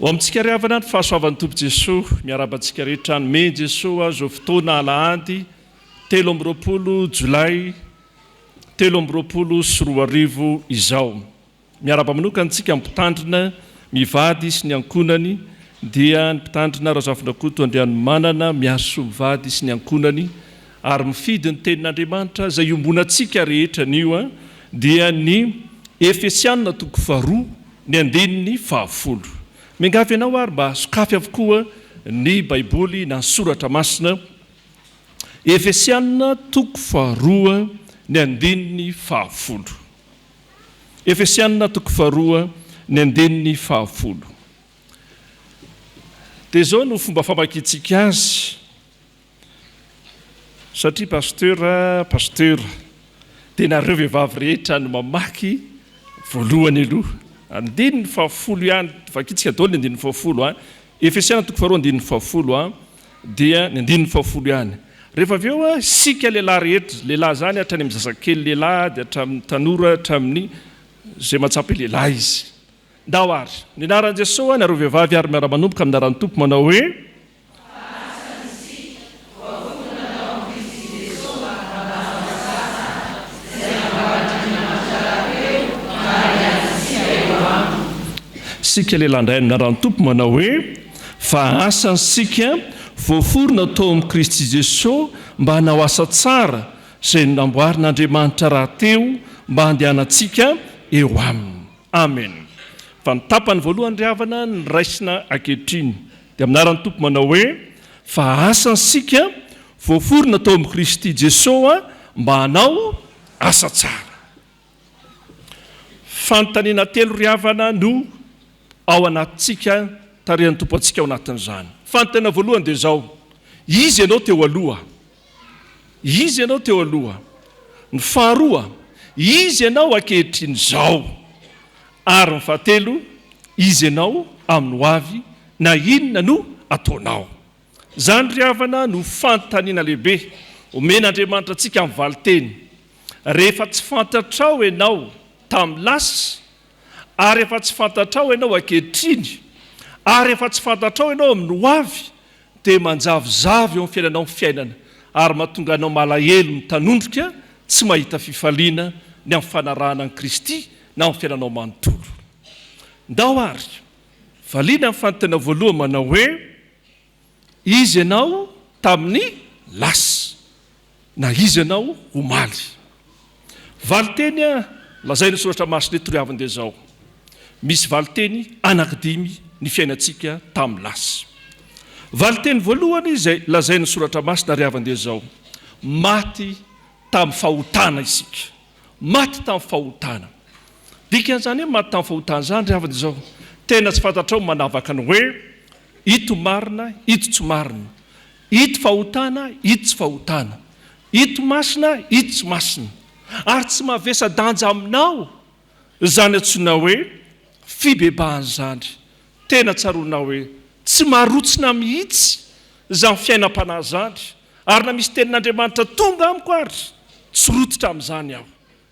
Ho amintsika ry havana ny fahasoavan'ny Tompo Jesoa. Miarahaba antsika rehetra nomen'i Jesoa izao fotoana alahady 23 jolay 2023 izao. Miarahaba manokana antsika mpitandrina mivady sy ny ankohonany dia ny mpitandrina Razafindrakoto Andrianomanana Miarisoa mivady sy ny ankohonany ary mifidy ny tenin'Andriamanitra izay iombonantsika rehetra anio dia ny Efesiana toko faharoa ny andininy fahafolo. Miangavy anao ary mba sokafy avokoa ny Baiboly na ny Soratra Masina, Efesiana toko faharoa ny andininy fahafolo. Efesiana toko faharoa ny andininy fahafolo. Dia izao no fomba famakiantsika azy. Satria Pasteur Pasteur dia nareo vehivavy rehetra no mamaky voalohany aloha. Andininy fahafolo ihany, vakintsika daholo ny andininy fahafolo an. Efesiana toko faharoa andininy fahafolo an, dia ny andininy fahafolo ihany. Rehefa avy eo an, isika lehilahy rehetra, lehilahy izany hatrany amin'ny zazakely lehilahy dia hatramin'ny tanora hatramin'ny izay mahatsapa hoe lehilahy izy. Ndao ary, ny anaran'i Jesoa, nareo vehivavy ary miara-manomboka amin'ny anaran'ny Tompo manao hoe. Isika lehilahy indray amin'ny anaran'ny Tompo manao hoe, Fa asantsika voaforona tao amin'i Kristy Jesoa mba hanao asa tsara izay namboarin'Andriamanitra rahateo mba handehanantsika eo aminy. Amen. Fa ny tapany voalohany ry havana ny raisina ankehitriny dia amin'ny anaran'ny Tompo manao hoe, Fa asa antsika voaforona tao amin'i Kristy Jesoa mba hanao asa tsara. Fanontaniana telo ry havana no ao anatintsika, tarihan'ny Tompo antsika ao anatin'izany. Fanontaniana voalohany dia izao, Iza ianao teo aloha? Iza ianao teo aloha? Ny faharoa, Iza ianao ankehitriny izao? Ary ny fahatelo, Iza ianao amin'ny ho avy, na inona no ataonao? Izany ry havana no fanontaniana lehibe omen'Andriamanitra antsika amin'ny valinteny. Rehefa tsy fantatrao ianao tamin'ny lasa, ary efa tsy fantatrao ianao ankehitriny, ary efa tsy fantatrao ianao amin'ny ho avy, dia manjavozavo eo amin'ny fiainanao ny fiainana ary mahatonga anao malahelo mitanondrika tsy mahita fifaliana ny amin'ny fanarahana an'i Kristy na amin'ny fiainanao manontolo. Ndao ary valiana ny fanontaniana voalohany manao hoe, Iza ianao tamin'ny lasa? Na iza ianao omaly? Valinteny lazain'ny Soratra Masina eto ry havana dia izao, misy valinteny anankidimy ny fiainantsika tamin'ny lasa. Valinteny voalohany izay lazain'ny Soratra Masina ry havana dia izao, maty tamin'ny fahotana isika. Maty tamin'ny fahotana. Dikan'izany hoe maty tamin'ny fahotana izany ry havana dia izao, tena tsy fantatrao ny manavaka ny hoe ito marina, ito tsy marina. Ito fahotana, ito tsy fahotana. Ito masina, ito tsy masina. Ary tsy mavesa-danja aminao izany antsoina hoe fibebahana izany. Tena tsaroanao hoe tsy marotsina mihitsy izany fiainam-panahy izany, ary na misy tenin'Andriamanitra tonga amiko ary, tsy rototra amin'izany aho.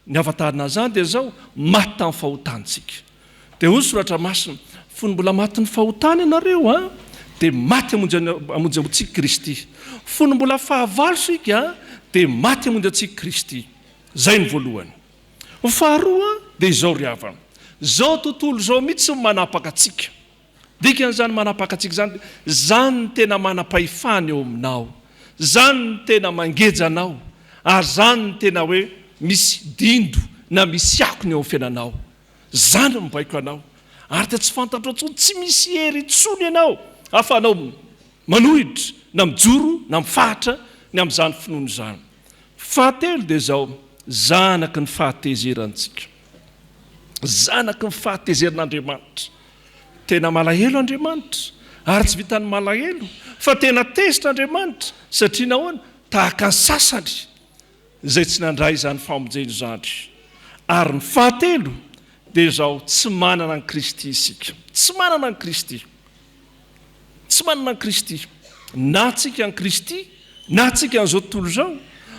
Ny hafantarana an'izany dia izao, maty tamin'ny fahotantsika. Dia hoy ny Soratra Masina, fony mbola matin'ny fahotana ianareo an, dia maty hamonjy hamonjy antsika Kristy. Fony mbola fahavalo isika dia maty hamonjy antsika Kristy. Izay ny voalohany. Ny faharoa dia izao ry havana, izao tontolo izao mihitsy no manapaka antsika. Dikan'izany manapaka antsika izany dia izany no tena manam-pahefana eo aminao, izany no tena mangeja anao, ary izany no tena hoe misy dindo na misy akony eo amin'ny fiainanao. Izany no mibaiko anao. Ary dia tsy fantatrao intsony, tsy misy hery intsony ianao ahafahanao manohitra na mijoro na mifahatra ny amin'izany finoana izany. Fahatelo dia izao, zanaky ny fahatezerantsika. Zanaky ny fahatezeran'Andriamanitra. Tena malahelo Andriamanitra, ary tsy vitan'ny malahelo fa tena tezitra Andriamanitra, satria nahoana? Tahaka ny sasany izay tsy nandray izany famonjena izany. Ary ny fahatelo dia izao, tsy manana an'i Kristy isika. Tsy manana an'i Kristy. Tsy manana an'i Kristy. Na tsika an'i Kristy, na tsika an'izao tontolo izao.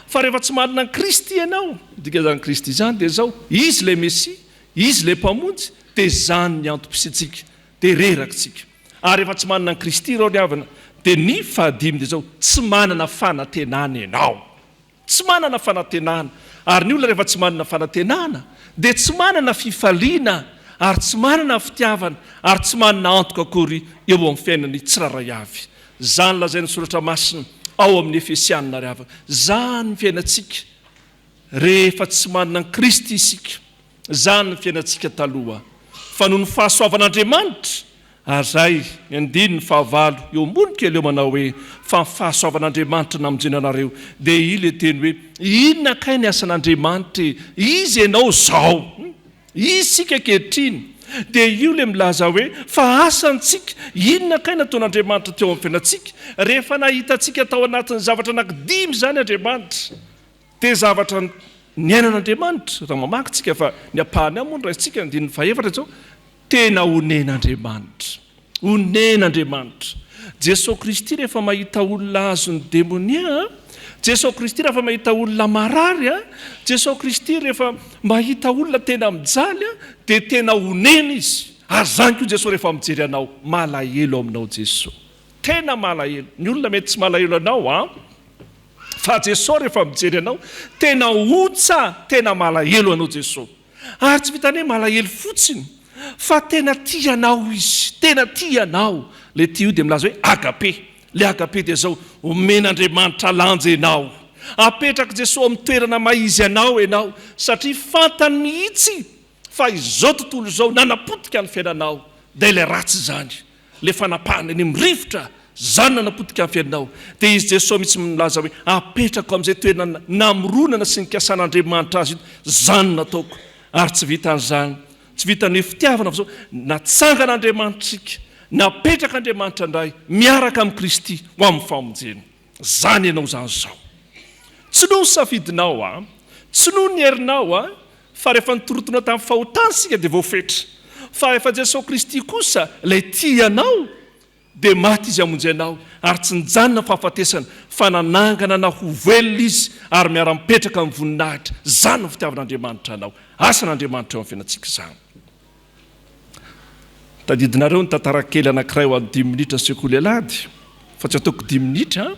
Fa rehefa tsy manana an'i Kristy ianao, ny dikan'izany Kristy izany dia izao, Izy ilay Mesia, Izy ilay Mpamonjy, dia izany ny antom-pisiantsika, dia reraka isika. Ary rehefa tsy manana an'i Kristy ireo ry havana, dia ny fahadimy dia izao, tsy manana fanantenana ianao. Tsy manana fanantenana. Ary ny olona rehefa tsy manana fanantenana dia tsy manana fifaliana ary tsy manana fitiavana ary tsy manana antoka akory eo amin'ny fiainany tsirairay avy. Izany lazain'ny Soratra Masina ao amin'ny Efesianina ry havana. Izany ny fiainantsika rehefa tsy manana an'i Kristy isika. Izany ny fiainantsika taloha. Fa noho ny fahasoavan'Andriamanitra, ary izay ny andininy fahavalo eo ambony kely eo manao hoe, fa ny fahasoavan'Andriamanitra namonjena anareo, dia i le teny hoe, inona kay ny asan'Andriamanitra e? Iza ianao izao? Iza isika ankehitriny? Dia io le milaza hoe, fa asantsika, inona kay nataon'Andriamanitra teo amin'ny fiainantsika? Rehefa nahita antsika tao anatin'ny zavatra anankidimy izany Andriamanitra, Dia zavatra niainan'Andriamanitra, raha mamaky tsika fa ny ampahany ihany moa no raisintsika, andininy fahefatra izao, tena onen'Andriamanitra. Onen'Andriamanitra. Jesoa Kristy rehefa mahita olona azon'ny demonia, Jesoa Kristy rehefa mahita olona marary, Jesoa Kristy rehefa mahita olona tena mijaly dia tena onena Izy. Ary izany koa Jesoa rehefa mijery anao, malahelo aminao Jesoa. Tena malahelo. Ny olona mety tsy malahelo anao an! Fa Jesoa rehefa mijery anao, tena ontsa, tena malahelo anao Jesoa. Ary tsy vitan'ny hoe malahelo fotsiny, fa tena tia anao Izy, tena tia anao. Ilay tia io dia milaza hoe agape. Ilay agape dia izao, omen'Andriamanitra lanja ianao. Apetrak'i Jesoa amin'ny toerana maha izy anao ianao, satria fantany mihitsy fa izao tontolo izao nanapotika ny fiainanao, dia ilay ratsy izany. Le fanapahana eny amin'ny rivotra, zany nanapotika ny fiainanao. Dia izy Jesoa mihitsy milaza hoe apetrako amin'izay toerana namoronana sy nikasan'Andriamanitra azy ito, zany no nataoko. Ary tsy vitan'izany, tsy vitan'ny hoe fitiavana fa zao, natsangan'Andriamanitra isika, napetrak'Andriamanitra indray miaraka amin'i Kristy ho amin'ny famonjena. Zany ianao zany zao. Tsy noho ny safidinao an, tsy noho ny herinao an, fa rehefa nitorotona tamin'ny fahotana isika dia voafetra. Fa rehefa Jesoa Kristy kosa, ilay tia anao, dia maty Izy hamonjy anao, ary tsy nijanona ny fahafatesana, fa nanangana anao ho velona Izy, ary miara-mipetraka amin'ny voninahitra. Izany no fitiavan'Andriamanitra anao. Asan'Andriamanitra eo amin'ny fiainantsika izany. Tadidinareo ny tantara kely anankiray ho an'ny dimy minitra sekoly alahady? Fa tsy ataoko dimy minitra an!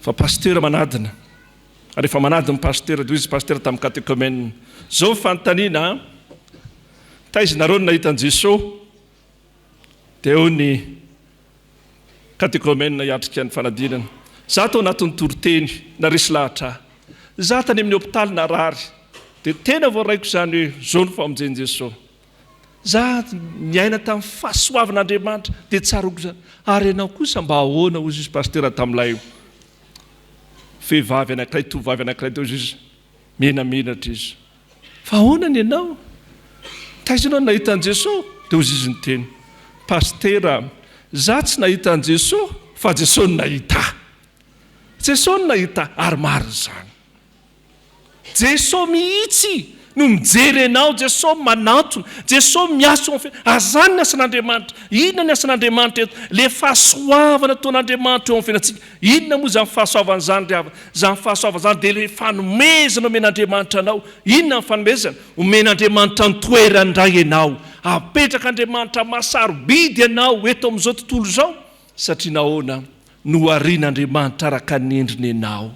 Fa pasitera manadina. Ary rehefa manadina ny pasitera dia hoy izy pasitera tamin'ny katekomena, Izao ny fanontaniana an! Taiza nareo no nahita an'i Jesoa? Dia hoy ny Katekomena hiatrika ny fanadinana. Za tao anatin'ny toriteny, naresy lahatra ahy. Za tany amin'ny hopitaly narary. Dia tena voaraiko izany hoe zao ny famonjen'i Jesoa. Za niaina tamin'ny fahasoavan'Andriamanitra dia tsaroako izany. Ary ianao kosa mba ahoana hozy izy Pasitera tamin'ilay vehivavy anankiray, tovovavy anankiray teo izy. Menamenatra izy. Fa ahoana ny anao? Taiza ianao no nahita an'i Jesoa? Dia hozy izy niteny, Pasitera, za tsy nahita an'i Jesoa fa Jesoa no nahita ahy. Jesoa no nahita ahy, ary marina izany. Jesoa mihitsy no mijery anao, Jesoa manantona, Jesoa miasa eo amin'ny fiainana. Ary izany ny asan'Andriamanitra. Inona ny asan'Andriamanitra eto? Ilay fahasoavana ataon'Andriamanitra eo amin'ny fiainantsika. Inona moa izany fahasoavana izany ry havana? Izany fahasoavana izany dia ilay fanomezana omen'Andriamanitra anao. Inona ny fanomezana? Omen'Andriamanitra ny toerany indray ianao. Apetrak'Andriamanitra maha sarobidy anao eto amin'izao tontolo izao. Satria nahoana? Noharian'Andriamanitra araka ny endriny ianao.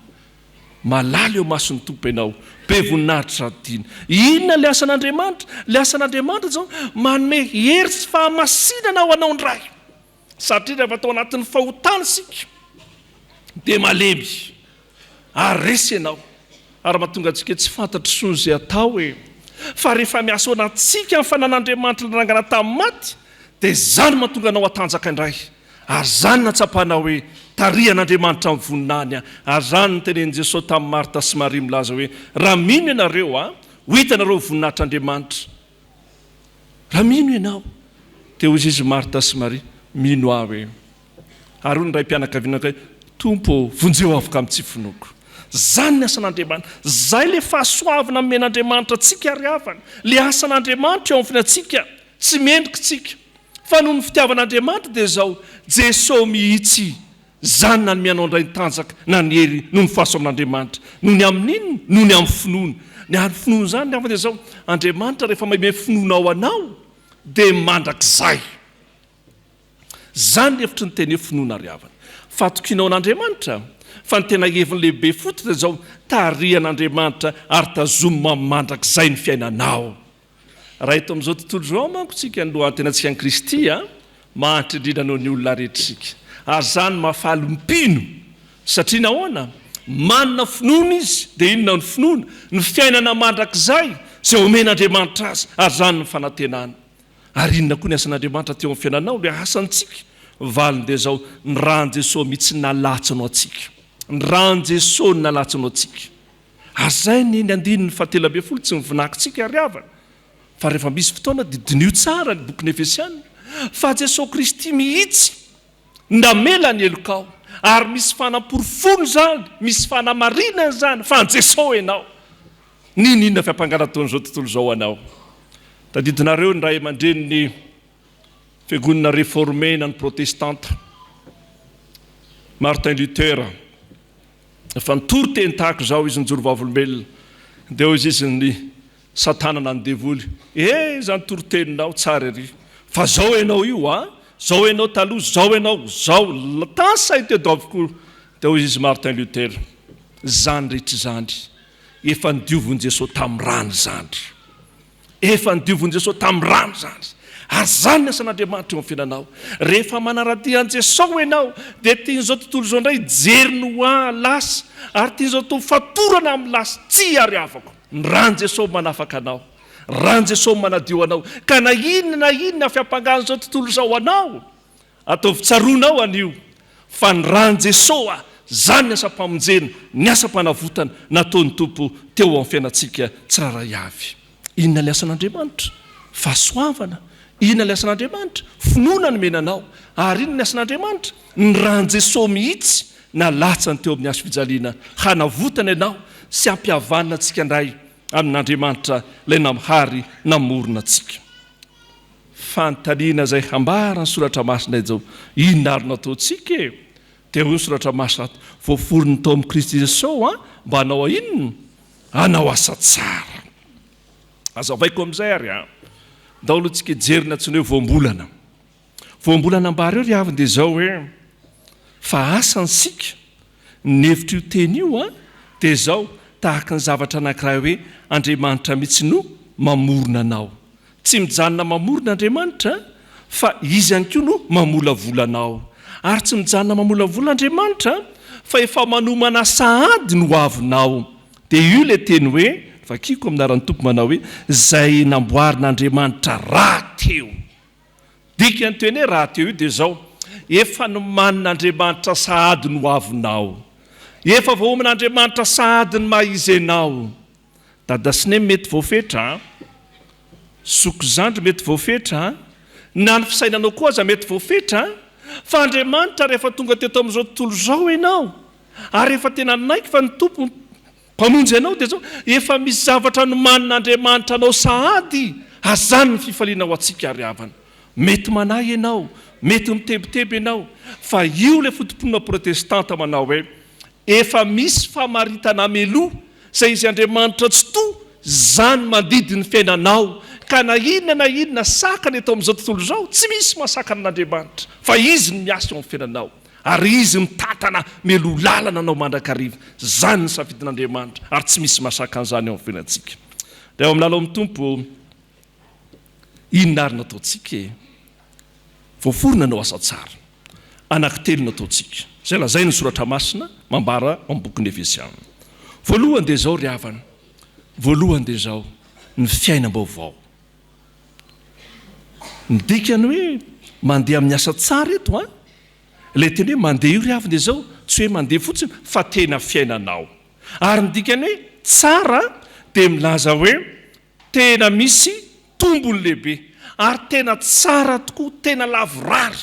Malala eo imason'ny Tompo ianao. Be voninahitra sady tiana. Inona ilay asan'Andriamanitra? Ilay asan'Andriamanitra izao, manome hery sy fahamasinana ho anao indray. Satria rehefa tao anatin'ny fahotana isika dia malemy ary resy ianao ary mahatonga antsika tsy fantatry soa izay atao e! Fa rehefa miasa ao anatintsika ny fanan'Andriamanitra nanangana tamin'ny maty dia izany mahatonga anao hatanjaka indray ary izany nahatsapanao hoe tarihan'Andriamanitra amin'ny voninahiny aho ary izany no tenenin'i Jesoa tamin'i Marta sy Maria milaza hoe raha mino ianareo aho ho hitanareo ny voninahitr'Andriamanitra. Raha mino ianao. Dia hoy izy Marta sy Maria, Mino aho e. Ary hoy ny raim-pianakaviana anankiray, Tompo ô, vonjeo avoka amin'ny tsy finoako. Izany ny asan'Andriamanitra. Izay ilay fahasoavana nomen'Andriamanitra antsika ry havana. Ilay asan'Andriamanitra eo amin'ny fiainantsika. Tsy mendrika isika. Fa noho ny fitiavan'Andriamanitra dia izao, Jesoa mihitsy Izany nanome anao indray ny tanjaka na ny hery noho ny fahasoavan'Andriamanitra. Noho ny amin'inona? Noho ny amin'ny finoana. Ny amin'ny finoana izany angamba dia izao, Andriamanitra rehefa manome finoana ho anao dia mandrakizay. Izany ny hevitry ny teny hoe finoana ry havana. Fahatokianao an'Andriamanitra. Fa ny tena heviny lehibe fototra dia izao, tarihan'Andriamanitra ary tazominy mandrakizay ny fiainanao. Raha eto amin'izao tontolo izao manko tsika ny lohantenantsika an'i Kristy a, mahantra indrindra noho ny olona rehetra isika. Ary izany mahafaly ny mpino. Satria nahoana? Manana finoana izy. Dia inona no finoana? Ny fiainana mandrakizay izay omen'Andriamanitra azy. Ary izany no fanantenana. Ary inona koa ny asan'Andriamanitra teo amin'ny fiainanao? Ilay asantsika. Valiny dia izao, ny ràn'i Jesoa mihitsy nalatsany ho antsika. Ny ràn'i Jesoa no nalatsany ho antsika. Ary izay ny ny andininy fahatelo ambin'ny folo tsy mivonakintsika ry havana. Fa rehefa misy fotoana dia diniho tsara ny bokin'ny Efesiana fa Jesoa Kristy mihitsy namela ny helokao ary misy fanaporofoana izany, misy fanamarinana izany fa an'i Jesoa ianao. N'inon'inona fiampangana ataon'izao tontolo izao anao. Tadidinareo ny ray aman-drenin'ny Fiangonana Réformé na ny Protestanta, Martin Luther. Efa nitory teny tahaka izao izy nijoro vavolombelona. Dia hoy izy ny satana na ny devoly, Eh, izany toriteninao tsara ery. Fa zao ianao io a! Zao ianao taloha, zao ianao, zao. Tany sain teo avokoa. Dia hoy izy Martin Luther, Izany rehetra izany, efa nodiovin'i Jesoa tamin'ny rany izany. Efa nodiovin'i Jesoa tamin'ny rano izany. Ary izany ny asan'Andriamanitra eo amin'ny fiainanao. Rehefa manara-dia an'i Jesoa ianao, dia tian'izao tontolo izao indray hijery ny ho lasa, ary tian'izao tontolo fatorana amin'ny lasa. Tsia ry havako, ny ran'i Jesoa manafaka anao. Ny ran'i Jesoa manadio anao. Ka na inona na inona fiampangan'izao tontolo izao anao, Ataovy tsaroanao anio fa ny ran'i Jesoa, zany ny asam-pamonjena, ny asam-panavotana nataon'ny Tompo teo amin'ny fiainantsika tsirairay avy. Inona ilay asan'Andriamanitra? Fahasoavana. Inona ilay asan'Andriamanitra? Finoana nomena anao. Ary inona ny asan'Andriamanitra? Ny ran'i Jesoa mihitsy nalatsany teo amin'ny hazo fijaliana hanavotana ianao sy hampihavanina antsika indray amin'Andriamanitra ilay namhary namorona antsika. Fanontaniana izay hambara ny Soratra Masina izao, Inona ary no ataontsika e? Dia hoy ny Soratra Masina ato, Voaforony tao amin'i Kristy Jesosy aho mba hanao inona? Hanao asa tsara. Hazavaiko amin'izay ary an. Ndao aloha tsika hijery ny antsoina hoe voambolana. Voambolana ambara eo ry havana dia izao hoe, fa asa antsika, ny hevitr'io teny io an, dia izao, tahaka ny zavatra anankiray hoe Andriamanitra mihitsy no mamorona anao. Tsy mijanona mamorona Andriamanitra fa Izy ihany koa no mamolavola anao. Ary tsy mijanona mamolavola Andriamanitra fa efa manomana sahady ny hoavinao. Dia io ilay teny hoe, vakiko amin'ny anaran'ny Tompo manao hoe, izay namboarin'Andriamanitra rahateo. Dikan'ny teny hoe rahateo io dia izao, efa nomanin'Andriamanitra sahady ny hoavinao. Efa voaoman'Andriamanitra sahady ny maha izy anao. Dada sy Neny mety voafetra an! Zoky zandry mety voafetra an! Na ny fisainanao koa aza mety voafetra an! Fa Andriamanitra rehefa tonga teto amin'izao tontolo izao ianao ary efa tena nanaiky fa ny Tompo Mpamonjy anao dia izao, efa misy zavatra nomanin'Andriamanitra anao sahady, azany ny fifaliana ho antsika ry havana. Mety manahy ianao, mety mitebiteby ianao, fa io ilay foto-pinoana protestanta manao hoe, Efa misy famaritana meloa izay izy Andriamanitra Tsitoha izany mandidy ny fiainanao ka na inona na inona sakana eto amin'izao tontolo izao tsy misy mahasakana an'Andriamanitra fa izy no miasa eo amin'ny fiainanao ary izy mitantana meloa lalana anao mandrakariva izany ny safidin'Andriamanitra ary tsy misy mahasakana izany eo amin'ny fiainantsika. Ray ao amin'ny lalao Tompo inona ary no ataontsika e? Voaforona hanao asa tsara. Anankitelo no ataontsika. Izay lazain'ny Soratra Masina mambara ao amin'ny bokin'ny Efesiana. Voalohany dia izao ry havana, voalohany dia izao, ny fiainam-baovao. Ny dikany hoe mandeha amin'ny asa tsara eto an, ilay teny hoe mandeha io ry havana dia izao, tsy hoe mandeha fotsiny fa tena fiainanao. Ary ny dikany hoe tsara dia milaza hoe Tena misy tombony lehibe ary tena tsara tokoa, tena lavorary,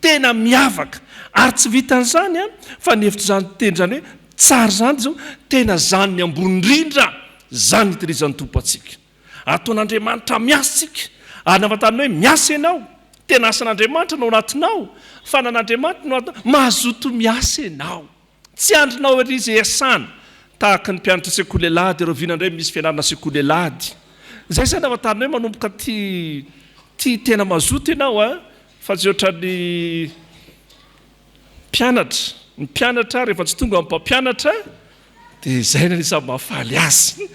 tena miavaka ary tsy vitan'izany an, fa ny hevitr'izany teny izany hoe tsara izany dia izao, tena izany ny ambony indrindra, izany ny itehirizan'ny Tompo antsika. Ataon'Andriamanitra miasa isika, ary ny ahafantarana hoe miasa ianao, tena asan'Andriamanitra no ao anatinao, fanan'Andriamanitra no ao anatinao, mazoto miasa ianao. Tsy andrinao ery izay iasana. Tahaka ny mpianatra sekoly alahady, rahoviana indray misy fianarana sekoly alahady. Izay saina afantarina hoe manomboka tia tia tena mazoto ianao a! Fa tsy ohatran'ny mpianatra. Ny mpianatra rehefa tsy tonga ny mpampianatra dia izay no anisan'ny mahafaly azy.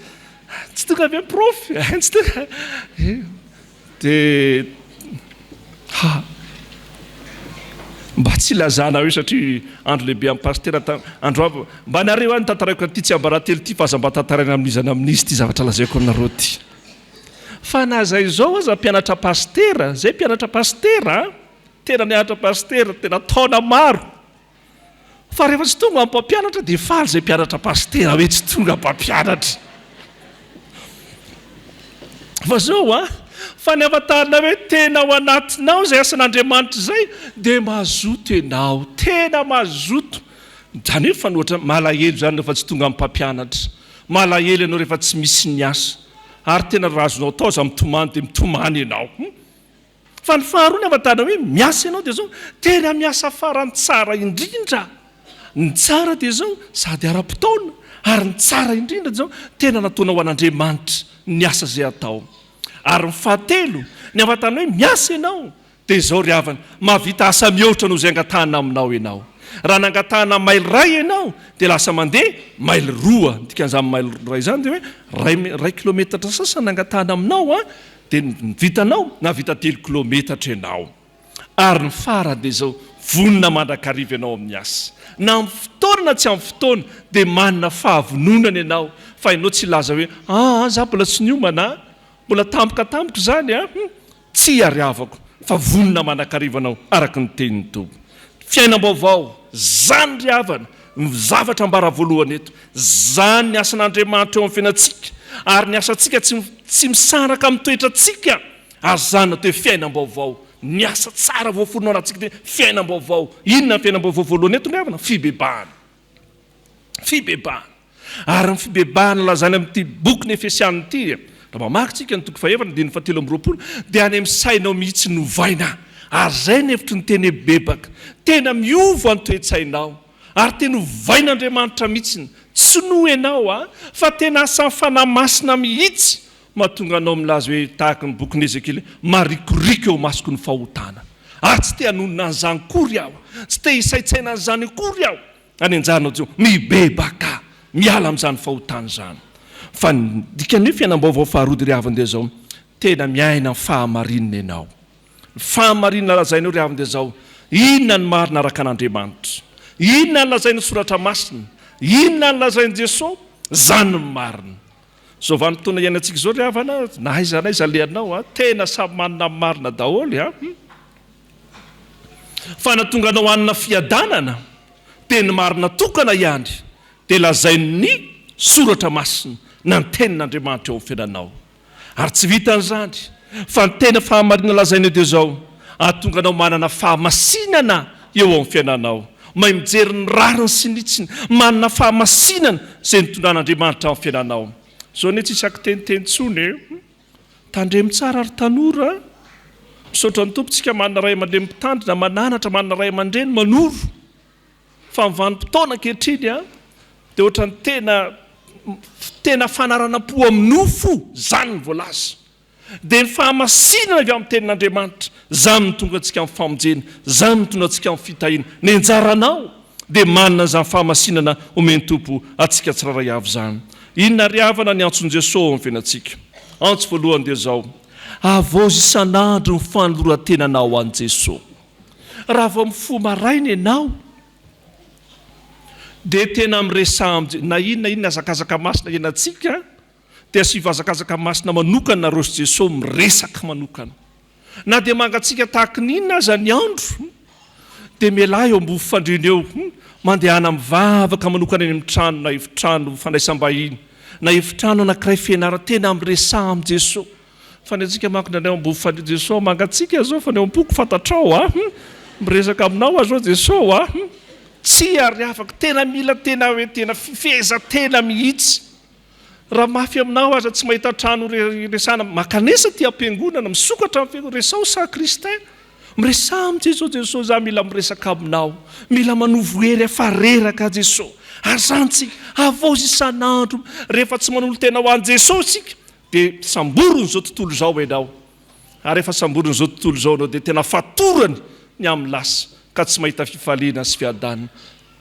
Tsy tonga ve ny prof? Tsy tonga. Dia ha. Mba tsy ilazana hoe satria andro lehibe amin'ny pasitera andro avy. Mba nareo any tantaraiko an'ity tsiambaratelo ity fa aza mba tantaraina amin'iza na amin'iza ity zavatra lazaiko aminareo ity. Fa na zay izao aza mpianatra pasitera, zay mpianatra pasitera a, tena nianatra pasitera, tena taona maro. Fa rehefa tsy tonga ny mpampianatra dia faly izay mpianatra pasitera hoe tsy tonga mpampianatra. Fa zao a, fa ny ahafantarana hoe tena ao anatinao izay asan'Andriamanitra izay dia mazoto ianao, tena mazoto. Izany hoe mifanohitra, malahelo izany rehefa tsy tonga ny mpampianatra, malahelo ianao rehefa tsy misy ny asa, ary tena raha azonao atao aza mitomany dia mitomany ianao. Fa ny faharoa ny ahafantarana hoe miasa ianao dia izao, tena miasa farany tsara indrindra. Ny tsara dia izao, sady ara-potoana, ary ny tsara indrindra dia izao, tena nataonao ho an'Andriamanitra ny asa izay atao. Ary ny fahatelo, ny ahafantarana hoe miasa ianao dia izao ry havana, mahavita asa mihoatra noho izay angatahana aminao ianao. Raha nangatahana maily iray ianao dia lasa mandeha maily roa. Ny dikan'izany maily iray izany dia hoe iray iray kilometatra sasany nangatahana aminao an, Dia ny vitanao, nahavita telo kilometatra ianao. Ary ny farany dia izao, vonona mandrakariva ianao amin'ny asa. Na amin'ny fotoana na tsy amin'ny fotoana, dia manana fahavononana ianao, fa ianao tsy hilaza hoe, aa, za mbola tsy niomana a, mbola tampoka tampoka izany a. Tsia ry havako, fa vonona mandrakariva anao, araka ny tenin'ny Tompo. Fiainam-baovao, izany ry havana, ny zavatra ambara voalohany eto. Izany ny asan'Andriamanitra eo amin'ny fiainantsika, ary ny asantsika tsy tsy misaraka amin'ny toetrantsika, ary izany no atao hoe fiainam-baovao. Ny asa tsara voaforona ao anatintsika dia fiainam-baovao. Inona ny fiainam-baovao voalohany eto ry havana? Fibebahana. Fibebahana. Ary ny fibebahana lazaina amin'ity bokin'ny Efesiana ity, raha mamaky tsika ny toko fahefatra andininy fahatelo amby 20, dia any amin'ny sainao mihitsy no ovaina. Ary izay ny hevitry ny teny hoe bebaka. Tena miova ny toe-tsainao. Ary tena ovain'Andriamanitra mihitsy. Tsy noho ianao a, fa tena asan'ny Fanahy Masina mihitsy mahatonga anao milaza hoe tahaka ny bokin'i Ezekiela hoe, Marikoriko eo imasoko ny fahotana. Ary tsy te hanonona an'izany akory aho. Tsy te hisaintsaina an'izany akory aho. Any an-janao Jehovah. Mibebaka! Miala amin'izany fahotana izany. Fa ny dikan'ny hoe fiainam-baovao faharoa dia ry havana dia izao, tena miaina ny fahamarinana ianao. Ny fahamarinana lazaina eo ry havana dia izao, inona ny marina araka an'Andriamanitra? Inona ny lazain'ny Soratra Masina? Inona ny lazain'i Jesoa? Izany no marina. Izao vanim-potoana iainantsika izao ry havana, na aiza na aiza alehanao, tena samy manana ny marina daholo an! Fa nahatonga anao hanana fiadanana, dia ny marina tokana ihany, dia lazain'ny Soratra Masina na ny Tenin'Andriamanitra eo amin'ny fiainanao. Ary tsy vitan'izany, fa ny tena fahamarinana lazaina eo dia izao, hahatonga anao manana fahamasinana eo amin'ny fiainanao, mahay mijery ny rariny sy ny hitsiny, manana fahamasinana izay nitondran'Andriamanitra amin'ny fiainanao. Izao anie tsy hisy akiteniteny intsony e! Tandremo tsara ry tanora a! Misaotra ny Tompo tsika manana ray aman-dreny mpitandrina, mananatra, manana ray aman-dreny manoro. Fa ny vanim-potoana ankehitriny a, dia ohatran'ny tena tena fanaranam-po amin'ny nofo, izany ny voalaza. Dia ny fahamasinana avy amin'ny tenin'Andriamanitra, izany no tonga antsika amin'ny famonjena, izany no mitondra antsika amin'ny fitahiana. Ny anjaranao dia manana izany fahamasinana omen'ny Tompo antsika tsirairay avy izany. Inona ry havana ny antson'i Jesoa ao amin'ny fiainantsika? Antso voalohany dia izao, havaozy isan'andro ny fanoloran-tenanao ho an'i Jesoa. Raha vao mifoha maraina ianao dia tena miresaha amin'i Jesoa. Na inona inona hazakazaka masina iainantsika dia asio hazakazaka masina manokana nareo sy Jesoa miresaka manokana. Na dia mangatsiaka tahaka ny inona aza ny andro dia mialà eo ambony fandriana eo, mandehana mivavaka manokana eny amin'ny trano na efitrano fandraisam-bahiny na efitrano anankiray fianarana, tena miresaha amin'i Jesoa. Fa ny antsika manko indraindray eo ambony fandriana, Jesoa mangatsiaka zao fa ny ao am-poko fantatrao a, miresaka aminao aho zao Jesoa a, tsia ry havako, tena mila tena hoe tena fifehezan-tena mihitsy. Raha mafy aminao aza tsy mahita trano hiresahana, mankanesa aty am-piangonana, misokatra ny fiangonana, resaho sacristain, miresaha amin'i Jesoa, Jesoa za mila miresaka aminao, mila manovo hery aho fa reraka aho Jesoa, ary zany tsika, havaozy isan'andro, rehefa tsy manolo-tena ho an'i Jesoa isika dia samborin'izao tontolo izao ianao. Ary rehefa samborin'izao tontolo izao ianao dia tena fatorany ny amin'ny lasa ka tsy mahita fifaliana sy fiadanana.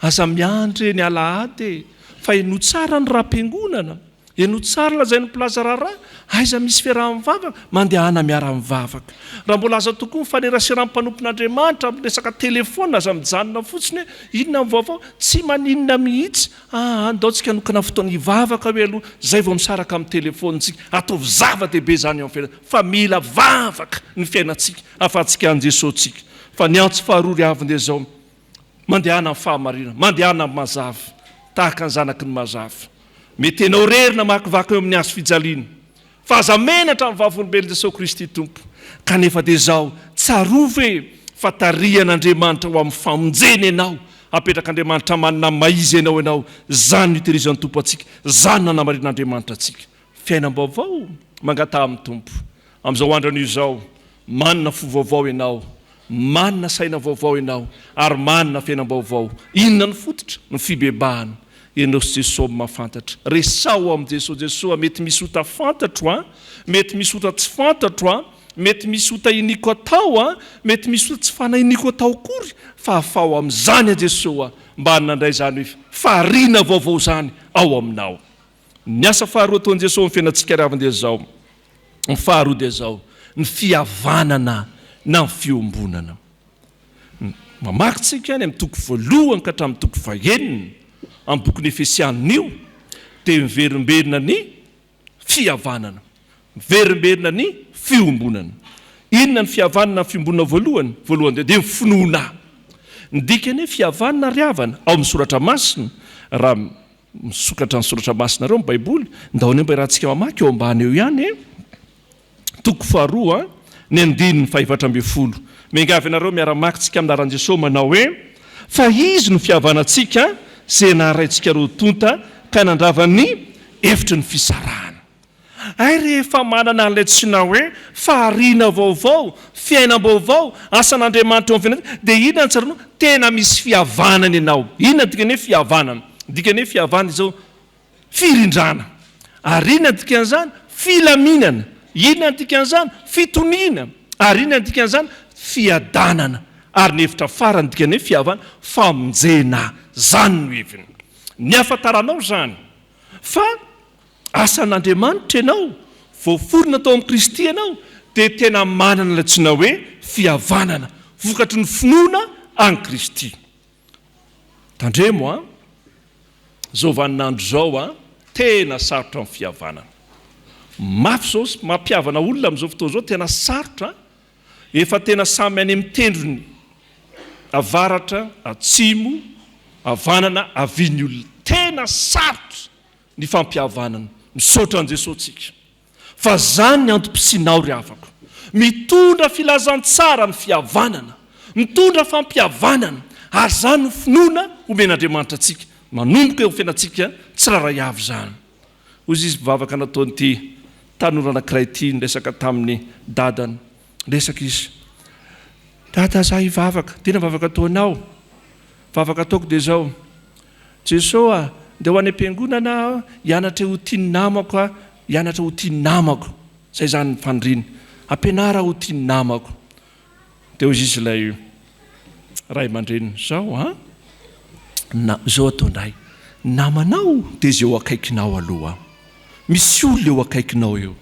Aza miandry eny alahady e! Fa henoy tsara ny raha-piangonana. Henoy tsara lazain'ny mpilaza raharaha, aiza misy fiaraha-mivavaka, mandehana miara-mivavaka. Raha mbola aza tokoa mifaneraseran'ny mpanompon'Andriamanitra amin'ny resaka telefaonina, aza mijanona fotsiny hoe inona ny vaovao, tsy maninona mihitsy, aa ndao tsika hanokana fotoana hivavaka hoe aloha, zay vao misaraka amin'ny telefaonintsika. Ataovy zava-dehibe izany eo amin'ny fiainana, fa mila vavaka ny fiainantsika, ahafahantsika an'i Jesoa tsika. Fa ny antso faharoa ry havana dia izao, Mandehana amin'ny fahamarinana, mandehana amin'ny mazava, tahaka ny zanaky ny mazava. Mety ianao irery namakivaky eo amin'ny hazo fijaliana, fa aza menatra amin'ny vavolombelon'i Jesoa Kristy Tompo. Kanefa dia izao, tsarovy e, fa tarihan'Andriamanitra ho amin'ny famonjena ianao, apetrak'Andriamanitra manana ny maha-izy ianao ianao, izany no itehirizan'ny Tompo antsika, izany no anamarinan'Andriamanitra antsika. Fiainam-baovao, mangataha amin'ny Tompo. Amin'izao andro anio izao, manana fo vaovao ianao, manana saina vaovao ianao, ary manana fiainam-baovao. Inona no fototra? Ny fibebahana. Ianao sy Jesoa no mahafantatra. Resaho amin'i Jesoa, Jesoa, mety misy ota fantatro an, mety misy ota tsy fantatro an, mety misy ota iniako atao an, mety misy ota tsy fanahiniako atao akory, fa afaho amin'izany aho Jesoa, mba hanana indray izany hoe fahariana vaovao izany ao aminao. Ny asa faharoa ataon'i Jesoa amin'ny fiainantsika ry havana dia izao, ny faharoa dia izao, ny fihavanana na ny fiombonana. Mamaky tsika any amin'ny toko voalohany ka hatramin'ny toko fahenina amin'ny bokin'ny Efesianina io dia miverimberina ny fihavanana, miverimberina ny fiombonana. Inona ny fihavanana ny fiombonana voalohany? Voalohany dia ny finoana. Ny dikany hoe fihavanana ry havana ao amin'ny soratra masina raha Misokatra ny soratra masinareo ny baiboly, ndao anie mba iarahantsika mamaky eo ambany eo ihany e! Toko faharoa, ny andininy fahefatra ambinifolo. Miangavy anareo miara-mamaky tsika amin'ny anaran'i Jesoa manao hoe, Fa Izy no fihavanantsika, izay naharaintsika roa tonta ka nandrava ny efitry ny fisarahana. Hay rehefa manana an'ilay antsoina hoe fahariana vaovao, fiainam-baovao, asan'Andriamanitra eo amin'ny fiainantsika, dia inona no tsaroanao? Tena misy fihavanana ianao. Inona no dikan'ny hoe fihavanana? Ny dikan'ny hoe fihavanana izao, firindrana. Ary inona no dikan'izany? Filaminana. Inona no dikan'izany? Fitoniana. Ary inona no dikan'izany? Fiadanana. Ary ny hevitra farany dikan'ny hoe fihavanana, famonjena. Izany no heviny. Ny ahafantaranao izany fa asan'Andriamanitra ianao, voaforona tao amin'i Kristy ianao, dia tena manana ilay antsoina hoe fihavanana, vokatry ny finoana an'i Kristy. Tandremo an! Izao vaninandro izao an, tena sarotra ny fihavanana. Mafy izao, mampihavana olona amin'izao fotoana izao, tena sarotra an! Efa tena samy any amin'ny tendrony avaratra, atsimo, havanana, havia ny olona. Tena sarotra! ny fampihavanana. Misaotra an'i Jesoa tsika fa zany ny antom-pisianao ry havako. Mitondra filazantsara ny fihavanana, mitondra fampihavanana ary zany no finoana omen'Andriamanitra antsika manomboka eo amin'ny fiainantsika tsirairay avy izany. Hoy izy mpivavaka nataon'ity tanora anankiray ity niresaka tamin'ny dadany. Niresaka izy. Dada za hivavaka. Dia inona vavaka ataonao? Vavaka ataoko dia izao. Jeso a, ndeha ho any am-piangonana aho hianatra ho tia ny namako aho, hianatra ho tia ny namako. Izay izany ny faniriany. Ampianaro aho ho tia ny namako. Dia hoy izy ilay ray aman-dreniny, izao an, na, izao atao indray, namanao dia izay eo akaikinao aloha. Misy olona eo akaikinao eo.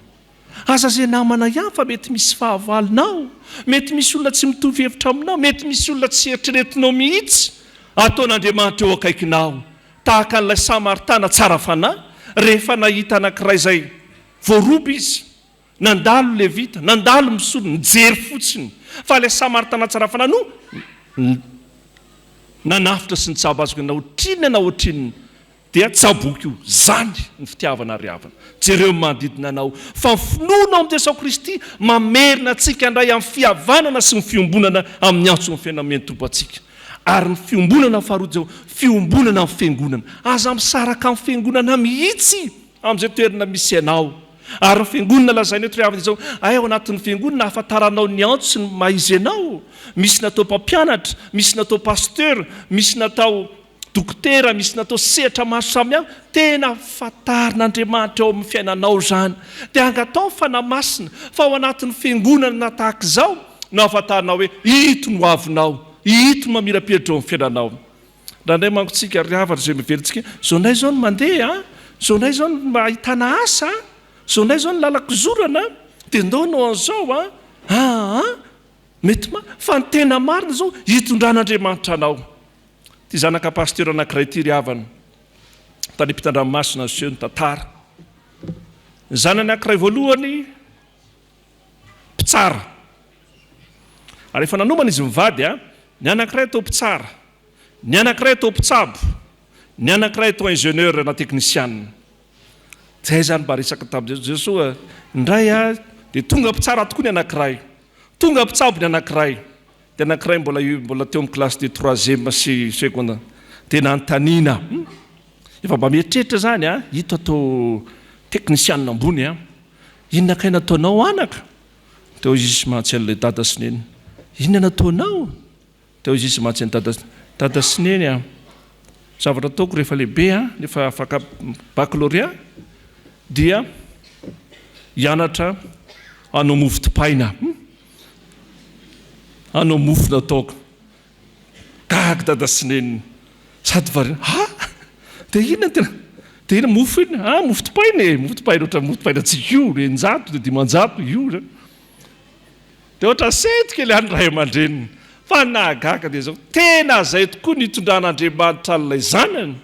Aza ze namana ihany fa mety misy fahavalonao, mety misy olona tsy mitovy hevitra aminao, mety misy olona tsy eritreretinao mihitsy ataon'Andriamanitra eo akaikinao, tahaka an'ilay Samaritana tsara fanahy rehefa nahita anankiray izay voaroba izy, nandalo Levita, nandalo mpisorona, nijery fotsiny fa ilay Samaritana tsara fanahy no nanafotra sy nitsabo azy na ohatrinona na ohatrinona. Dia tsaboiko io. Zany ny fitiavana ry havana. Jereo ny manodidina anao. Fa ny finoana ao amin'i Jesoa Kristy mamerina antsika indray amin'ny fihavanana sy ny fiombonana amin'ny antson'ny fiainana omen'ny Tompo antsika. Ary ny fiombonana faharoa dia fiombonana amin'ny fiangonana. Aza misaraka amin'ny fiangonana mihitsy amin'izay toerana misy anao. Ary ny fiangonana lazaina eto ry havana izao, hay ao anatin'ny fiangonana ahafantaranao ny antso sy ny maha izy anao. Misy natao mpampianatra, misy natao pasteur, misy natao. dokotera, misy natao sehatra maro samihafa, tena fantarin'Andriamanitra eo amin'ny fiainanao izany. Dia angatao ny Fanahy Masina fa ao anatin'ny fiangonana tahaka izao no ahafantaranao hoe ito no avinao, ito no mamirapiratra eo amin'ny fiainanao. Indraindray manko tsika ry havana izay miverin-tsika, izao indray izao no mandeha an, izao indray izao no mba ahitana asa an, izao indray izao no lalan-kizorana an, dia ndao hanao an'izao an, aa, mety ma, fa ny tena marina izao hitondran'Andriamanitra anao. Ity zanaka pasteur anankiray ity ry havana, tany ampitan-dranomasina niseho ny tantara. Ny zanany anankiray voalohany, mpitsara. Ary efa nanomana izy mivady a, ny anankiray atao mpitsara, ny anankiray atao mpitsabo, ny anankiray atao ingénieur na teknisianina. Zay zany mba resaka tamin'i Jesoa indray a, dia tonga mpitsara tokoa ny anankiray, tonga mpitsabo ny anankiray, dia anankiray mbola mbola teo amin'ny classe de troisième sy seconde, dia nanontaniana, efa mba mieritreritra zany a, ito atao teknisianina ambony a, inona kay nataonao anaka? Teo izy mantsy an'ilay dada sy neny. Inona nataonao? Teo izy mantsy an'i dada, dada sy neny a. Zavatra ataoko rehefa lehibe a, rehefa afaka baccalauréat dia hianatra hanao mofo dipaina. Hanao mofo nataoko. Gaga dada sy neny sady variana, ha! Dia inona no tena, dia inona mofo inona? Ah, mofo dipaina e, mofo dipaina ohatran'ny mofo dipaina antsika io, 600 dia 500 io zany. Dia ohatran'ny sento kely ihany ny ray aman-dreniny. Fa ny nahagaga dia izao, tena izay tokoa ny hitondran'Andriamanitra an'ilay zanany.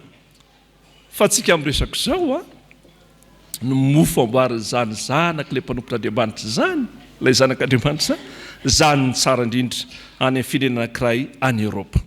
Fa tsika miresaka izao an, ny mofo amboarin'izany zanak'ilay mpanompon'Andriamanitra izany, ilay zanak'Andriamanitra izany, izany no tsara indrindra any amin'ny firenena anankiray any Eoropa.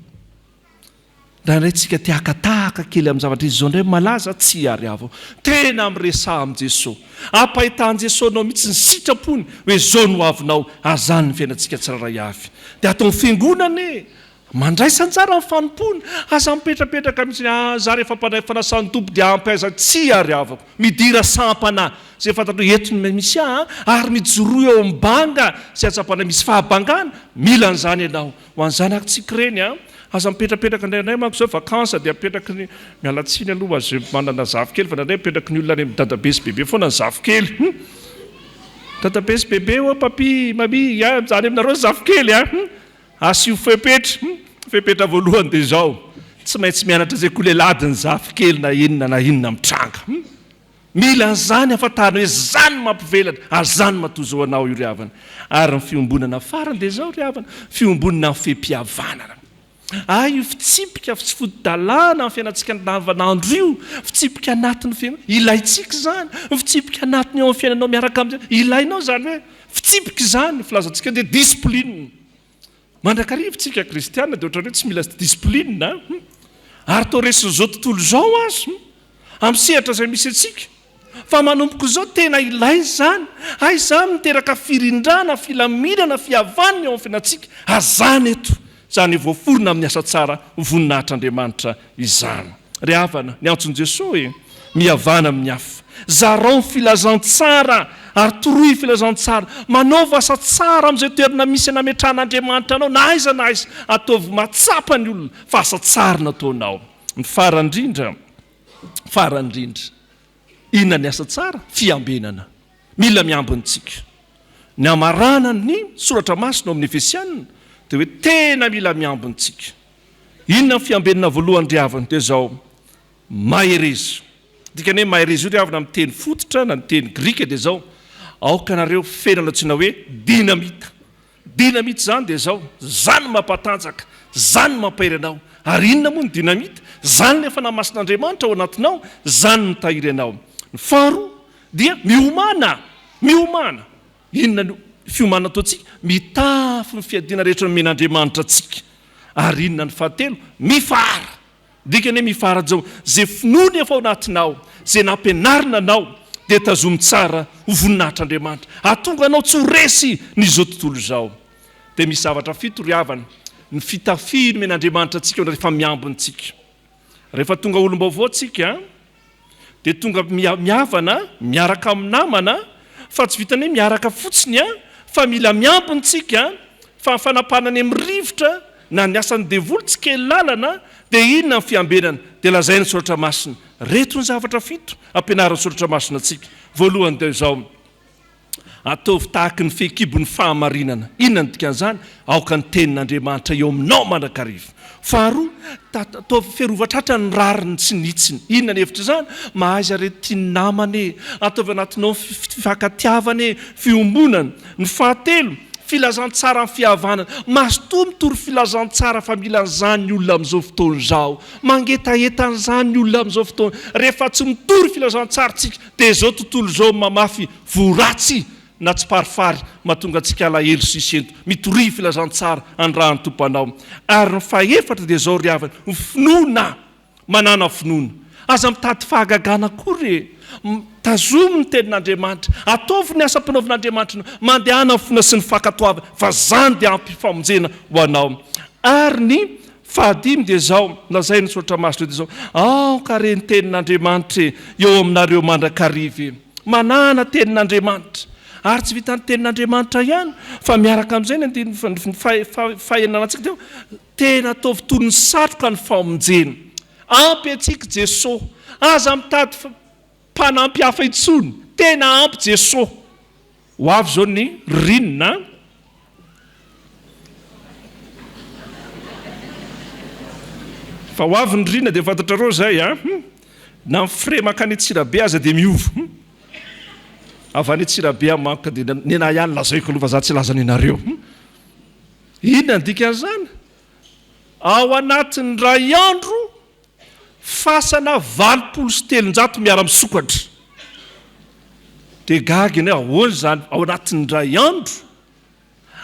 Indraindray tsika te haka tahaka kely amin'ny zavatra izy izao indray malaza, tsia ry havao. Tena miresaha amin'i Jesoa. Ampahitan'i Jesoa anao mihitsy ny sitrapony hoe izao no avinao ary izany ny fiainantsika tsirairay avy. Dia ato amin'ny fiangonana e! Mandraisa anjara amin'ny fanompoana. Aza mipetrapetraka mihitsy ah za rehefa mpandray fanasan'ny Tompo dia ampy aiza tsia ry havako. Midira sampana izay fantatrao hoe eto no misy ahy ary mijoroa eo amin'ny banga izay hatsapanao misy fahabangana. Mila an'izany ianao. Ho an'ny zanakitsika ireny an, aza mipetrapetraka indraindray manko izao vacances dia apetraky ny, miala tsiny aloha ho an'izay manana zafikely fa indraindray apetraky ny olona any amin'ny dadabe sy bebe foana ny zafikely. Hum. Dadabe sy bebe ô papi, mamie, ya any aminareo ny zafikely an. Hum. Asio fepetra, fepetra voalohany dia izao, tsy maintsy mianatra sekoly alahady ny zafikely na inona na inona mitranga. Mila an'izany ahafantarana hoe izany no mampivelatra ary izany no mahatozo anao io ry havana. Ary ny fiombonana farany dia izao ry havana, fiombonana amin'ny fehim-pihavanana. Hay io fitsipika tsy fotodalàna amin'ny fiainantsika andavanandro io, fitsipika anatin'ny fiainana, ilaintsika izany, ny fitsipika anatiny eo amin'ny fiainanao miaraka amin'izay, ilainao izany hoe fitsipika izany, ny filazantsika dia discipline. Mandrakariva isika kristiana dia ohatran'ny hoe tsy mila discipline an! Ary toa resin'izao tontolo izao aza amin'ny sehatra izay misy antsika. Fa manomboka izao tena ilaina izany. Hay izany miteraka firindrana, filaminana, fihavanana eo amin'ny fiainantsika. Ary izany eto, izany voaforona amin'ny asa tsara ho voninahitr'Andriamanitra izany. Ry havana, ny antson'i Jesoa e, mihavana amin'ny hafa. Zarao ny filazantsara ary toroy ny filazantsara. Manaova asa tsara amin'izay toerana misy nametrahan'Andriamanitra anao na aiza na aiza. Ataovy mahatsapa ny olona fa asa tsara nataonao. Ny farany indrindra, farany indrindra, inona ny asa tsara? Fiambenana. Mila miambina isika. Ny hamarana ny soratra masina ao amin'ny Efesiana dia hoe tena mila miambina isika. Inona ny fiambenana voalohany ry havana? Dia izao, mahereza. Dikany hoe mahereza io ry havana amin'ny teny fototra na ny teny grika dia izao, aoka nareo feno ny antsoina hoe dynamita. Dynamita izany dia izao, izany no mampatanjaka, izany no mampahery anao. Ary inona moa ny dynamita? Izany ilay Fanahy Masin'Andriamanitra ao anatinao, izany no mitahiry anao. Ny faharoa dia miomàna, miomàna. Inona no fiomanana ataontsika? Mitafy ny fiadiana rehetra nomen'Andriamanitra antsika. Ary inona ny fahatelo? Mifahara. Dikany hoe mifahara izao, izay finoana efa ao anatinao, izay nampianarina anao, dia tazomy tsara ho voninahitr'Andriamanitra. Hahatonga anao tsy ho resy ny izao tontolo izao. Dia misy zavatra fito ry havana, ny fitafiana nomen'Andriamanitra antsika rehefa miambina isika. Rehefa tonga olom-baovao tsika dia tonga mihavana miaraka amin'ny namana fa tsy vitan'ny hoe miaraka fotsiny fa mila miambina tsika fa ny fanapahana any amin'ny rivotra na ny asan'ny devoly tsy kely lalana. Dia inona ny fiambenana? Dia lazain'ny Soratra Masina. Reto ny zavatra fito ampianarin'ny Soratra Masina antsika. Voalohany dia izao, Ataovy tahaky ny fehikibo ny fahamarinana. Inona no dikan'izany? Aoka ny Tenin'Andriamanitra eo aminao mandrakariva. Faharoa, ataovy fiarovan-tratra ny rariny sy ny hitsiny. Inona ny hevitr'izany? Mahaiza re tia ny namana e! Ataovy anatinao ny fifankatiavana e! Fiombonana. Ny fahatelo, filazantsaran'ny fihavanana. Mazotoa mitory filazantsara fa mila an'izany ny olona amin'izao fotoana izao. Mangetaheta an'izany ny olona amin'izao fotoana. Rehefa tsy mitory filazantsara isika dia izao tontolo izao mamafy voa ratsy na tsiparifary mahatonga antsika alahelo sy sento. Mitoria filazantsara anirahan'ny Tompo anao. Ary ny fahefatra dia izao ry havana, ny finoana. Manàna finoana. Aza mitady fahagagana akory e! Tazomy ny tenin'Andriamanitra. Ataovy ny asa ampanaovin'Andriamanitra anao. Mandehana amin'ny finoana sy ny fankatoavana, fa izany dia ampy famonjena ho anao. Ary ny fahadimy dia izao, lazain'ny Soratra Masina dia izao, Aoka re ny tenin'Andriamanitra e, eo aminareo mandrakariva e! Manàna tenin'Andriamanitra. Ary tsy vitan'ny tenin'Andriamanitra ihany, fa miaraka amin'izay ny andininy fahenina antsika dia hoe, Tena ataovy toy ny satroka ny famonjena. Ampy antsika Jeso. Aza mitady mpanampy hafa intsony. Tena ampy Jeso. Ho avy izao ny ririnina an. Fa ho avy ny ririnina dia fantatrareo izay an. Na ny frais mankany Antsirabe aza dia miova. Avy any Antsirabe aho manko ka dia nenah ihany lazaiko aloha fa za tsy hilaza nenareo. Inona ny dikan'izany? Ao anatin'ny iray andro, fasana 380 miara-misokatra. Dia gaga ianao, ahoana izany ao anatin'ny iray andro?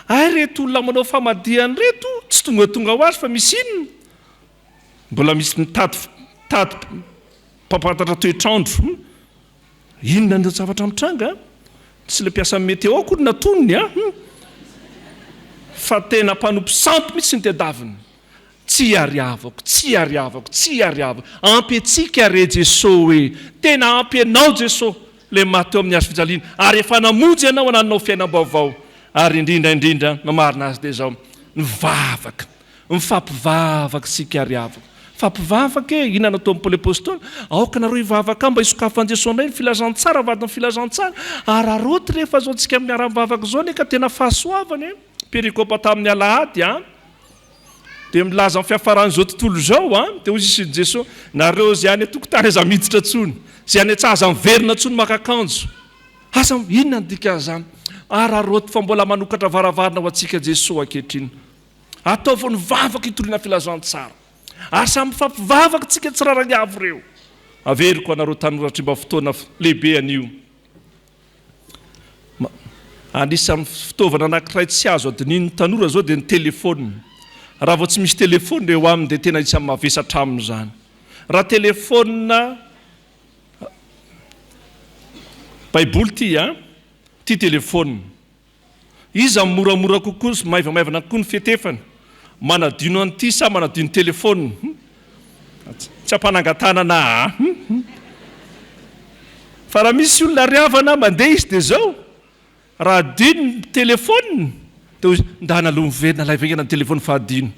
Hay ireto olona manao famadihana ireto tsy tongatonga ho azy fa misy inona? Mbola misy mitady mitady mpampantatra toetr'andro. Inona no zavatra mitranga? Tsy ilay mpiasan'ny météo akory natoniny an! Fa tena mpanompo sampy mihitsy ny tedaviny. Tsy iariavako, tsy iariavako, tsy iariavako. Ampy antsika re Jeso e! Tena ampy anao Jeso, ilay maty teo amin'ny hazo fijaliana, ary efa namonjy anao hanananao fiainam-baovao. Ary indrindra indrindra, mamarina azy dia izao, ny vavaka. Mifampivavaka isika ry havana. Mifampivavaka e! Inona no ataon'i Paoly Apostoly? Aoka nareo hivavaka mba hisokafan'i Jesoa indray ny filazantsara, vadin'ny filazantsara. Araraoty rehefa izao tsika miara-mivavaka izao anie ka tena fahasoavana e! Perikopa tamin'ny alahady an! Dia milaza ny fiafaran'izao tontolo izao an! Dia hoy izy Jesoa, nareo izay any an-tokotany aza miditra intsony, izay any an-tsaha aza miverina intsony maka akanjo. Asa inona ny dikan'izany? Araraoty fa mbola manokatra varavarana ho antsika Jesoa ankehitriny. Ataovy ny vavaka hitoriana filazantsara. Ary samy mifampivavaka tsika tsirairay avy ireo. Averiko anareo tanora satria mba fotoana lehibe anio. Anisan'ny fitaovana anankiray tsy azo adinian'ny tanora izao dia ny telefaonina. Raha vao tsy misy telefaonina eo aminy dia tena isan'ny mavesatra aminy izany. Raha telefaonina Baiboly ity an, ity telefaonina. Iza no moramora kokoa sy maivamaivana kokoa ny fietefana? Manadino an'ity sa manadino telefaonina? Tsy ampanangan-tanana aa. Fa raha misy olona ry havana mandeha izy dia izao, raha adino ny telefaoniny dia hoy izy, ndana aloha miverina alaivo haingana ny telefaonina fa adino.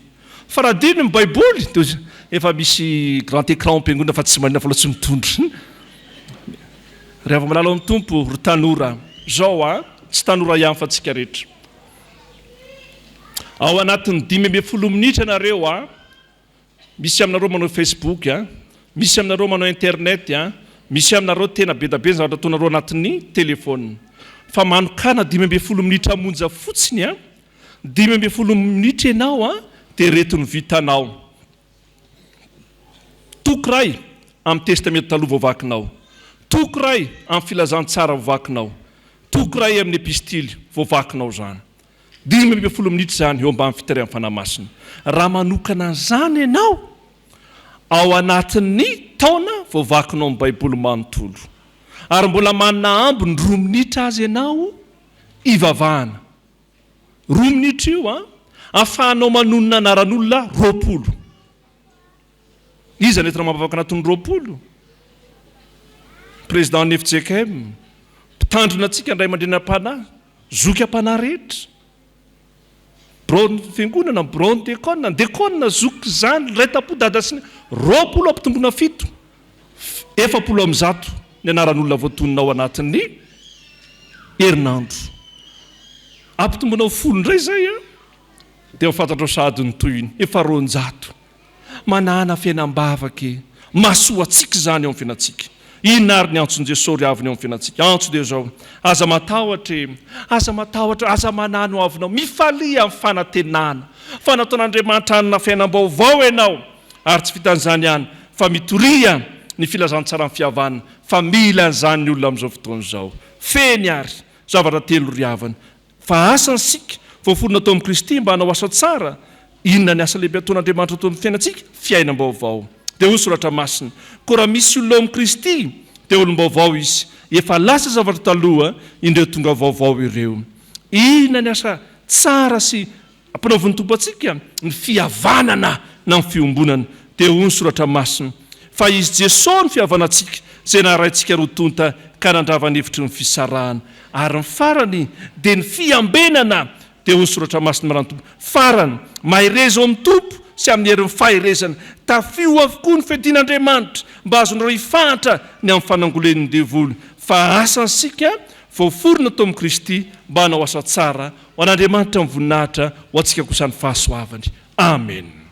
Fa raha adino ny baiboly dia hoy izy, efa misy grand écran ao am-piangonana fa tsy maninona fa aleo tsy mitondra. Ry hava-malala ao amin'ny Tompo, ry tanora, izao an, tsy tanora ihany fa tsika rehetra. Ao anatin'ny 15 minitra nareo an, misy aminareo manao Facebook an, misy aminareo manao internet an, misy aminareo tena be da be ny zavatra ataonareo anatin'ny telephone. Fa manokàna 15 minitra monja fotsiny an, 15 minitra ianao an, dia ireto no vitanao. Toko iray amin'ny Testamenta Taloha voavakinao. Toko iray amin'ny Filazantsara voavakinao. Toko iray amin'ny Epistily voavakinao izany. 15 minitra izany eo ambany fitarihan'ny Fanahy Masina. Raha manokana an'izany ianao, ao anatin'ny taona voavakinao ny Baiboly manontolo. Ary mbola manana ambiny roa minitra aza ianao hivavahana. Roa minitra io an, ahafahanao manonona anaran'olona 20. Iza no entina mampavaka anatin'ny 20? Président ny fjkm, mpitandrina antsika ny ray aman-dreny am-panahy, zoky am-panahy rehetra. biraon'ny fiangonana, ny biraon'ny diakona, ny diakona, zoky, zandry, ray tam-po, dada sy neny, 20 ampitomboina fito, 140 ny anaran'olona voatonona ao anatin'ny herinandro. Ampitomboinao folo indray izay an, dia ho fantatrao sahady ny tohiny, efa 200. Manàna fiainam-bavaka e! Mahasoa antsika izany eo amin'ny fiainantsika. Inona àry ny antson'i Jesoa ry havana eo amin'ny fiainantsika? Antso dia izao, Aza matahotra e! Aza matahotra, aza manahy ny hoavinao. Mifalia amin'ny fanantenana fa nataon'Andriamanitra hanana fiainam-baovao ianao. Ary tsy vitan'izany ihany, fa mitoria ny filazantsaran'ny fihavanana, fa mila an'izany ny olona amin'izao fotoana izao. Fehiny àry, zavatra telo ry havana, Fa asa isika, voaforona tao amin'i Kristy mba hanao asa tsara. Inona ny asa lehibe ataon'Andriamanitra ato amin'ny fiainantsika? Fiainam-baovao. Dia hoy ny Soratra Masina, Koa raha misy olona ao amin'i Kristy, dia olom-baovao izy. Efa lasa zavatra taloha, indreo tonga vaovao ireo. Inona ny asa tsara sy ampanaovin'ny Tompo antsika? Ny fihavanana na ny fiombonana. Dia hoy ny Soratra Masina, Fa Izy Jesoa no fihavanantsika, izay naharaintsika roa tonta ka nandrava ny efitry ny fisarahana. Ary ny farany dia ny fiambenana, dia hoy ny Soratra Masina maran'ny Tompo, Farany, mahereza ao amin'ny Tompo sy amin'ny herin'ny faherezana. Tafio avokoa ny fiadian'Andriamanitra, mba hahazoanareo hifahatra ny amin'ny fanangolen'ny devoly. Fa asantsika voaforona tao amin'i Kristy mba hanao asa tsara ho an'Andriamanitra ny voninahitra, ho antsika kosa ny fahasoavany. Amena.